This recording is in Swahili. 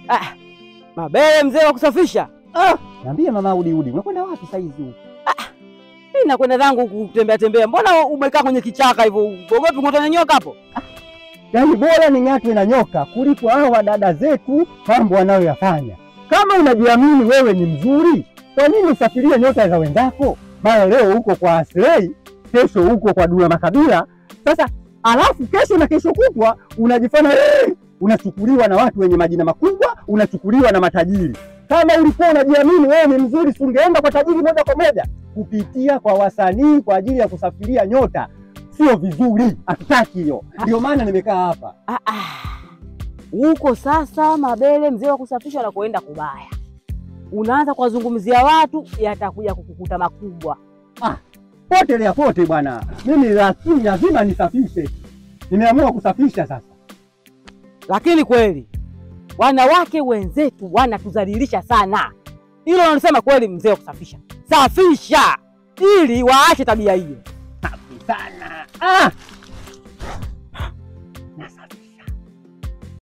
Ah, Mabele mzee wa kusafisha. Ah, niambie mama Udi Udi, unakwenda wapi saizi huko? Ah, mimi nakwenda zangu kutembea tembea. Mbona umekaa kwenye kichaka hivyo? Uogopi kukutana nyoka hapo? Ah, yaani bora ning'atwe na nyoka kuliko hawa dada zetu mambo wanayoyafanya. Kama unajiamini wewe ni mzuri, kwa nini usafirie nyota za wenzako? Mara leo uko kwa Aslay, kesho uko kwa Dula Makabila. Sasa alafu kesho na kesho kutwa unajifanya hey, unachukuliwa na watu wenye majina makubwa, unachukuliwa na matajiri. Kama ulikuwa unajiamini wewe ni mzuri, ungeenda kwa tajiri moja kwa moja. Kupitia kwa wasanii kwa ajili ya kusafiria nyota sio vizuri, hatutaki hiyo. Ndio maana nimekaa hapa. Huko sasa Mabele mzee wa kusafisha na kuenda kubaya. Unaanza kuwazungumzia watu, yatakuja kukukuta makubwa. Ah, potelea pote bwana. Mimi lakini lazima nisafishe. Nimeamua kusafisha sasa. Lakini kweli wanawake wenzetu wanatuzalilisha sana. Hilo wanasema kweli mzee wa kusafisha. Safisha ili waache tabia hiyo. Safi sana. Ah,